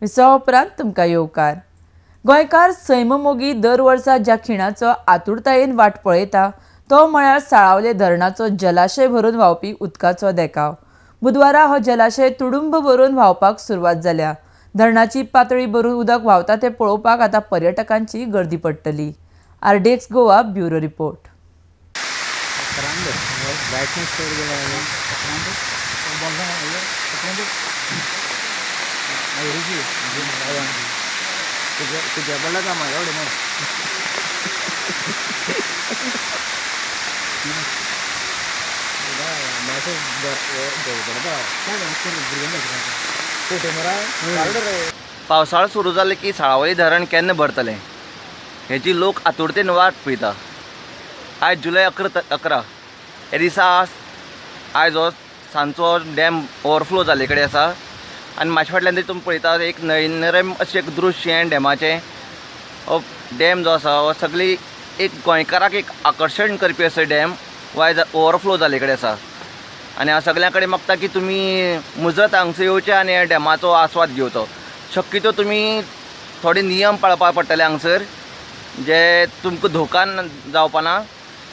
विसवा उपरांत तुमकां येवकार. गोंयकार सैममोगी दर वर्सा ज्या खिणाचो आतुरतायेन वाट पळयता तो म्हळ्यार साळावले धरणाचो जलाशय भरून व्हांवपी उदकाचो देखाव. बुधवारा हो जलाशय तुडुंब भरून व्हांवपाक सुरवात जाल्या. धरणाची पातळी भरून उदक व्हांवता तें पळोवपाक आतां पर्यटकांची गर्दी पडटली. RDX Goa bureau report. पावसाळो सुरू जाले की साळावली धरण केन्ना भरतलें हेची लोक आतुरतेन वाट पळयता. आयज जुलय 11 हे दिसा आयज हो सांजचो डॅम ओवरफ्लो जाल्ले कडेन आसा आनी म्हाजे फाटल्यान जर तुमी पळयता एक नयनरम अशें एक दृश्य हें डॅमाचें. हो डॅम जो आसा हो सगळी एक गोंयकाराक एक आकर्शण करपी असो डॅम हो आयज ओवरफ्लो जाल्ले कडेन आसा आनी हांव सगळ्यां कडेन मागता की तुमी मुजरत हांगसर येवचें आनी ह्या डॅमाचो आस्वाद घेवचो. शक्यतो तुमी थोडे नियम पाळपाक पडटले हांगसर, जे तुमकां धोकान जावपा ना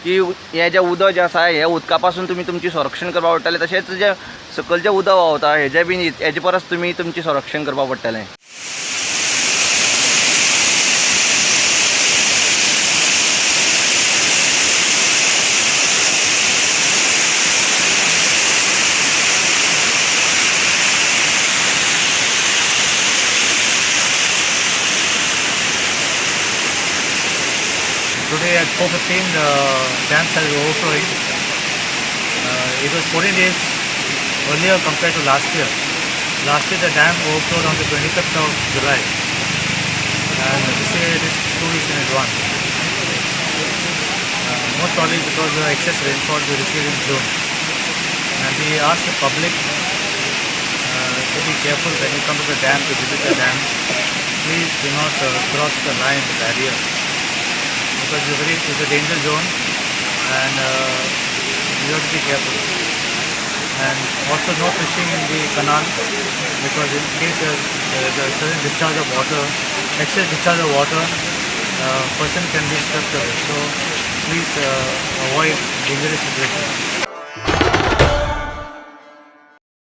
की हें जें उदक जें आसा हे उदका पासून तुमी तुमचें संरक्षण करपाक पडटलें, तशेंच जें सकयल जें उदक व्हांवता हेजें बीन हेजे परस तुमी तुमचें संरक्षण करपाक पडटलें. Today at 4:15, the dam started overflowing. It was 14 days earlier compared to last year. Last year the dam overflowed on the 25th of July, and this year it is 2 weeks in advance. Most probably because of the excess rainfall we received in June. And we ask the public to be careful when you come to the dam, to visit the dam. Please do not cross the line, the barrier, because it's a danger zone and you have to be careful. And also no fishing in the canal, because in case there is a sudden discharge of water, excess discharge of water, person can be swept away. So please avoid dangerous situations.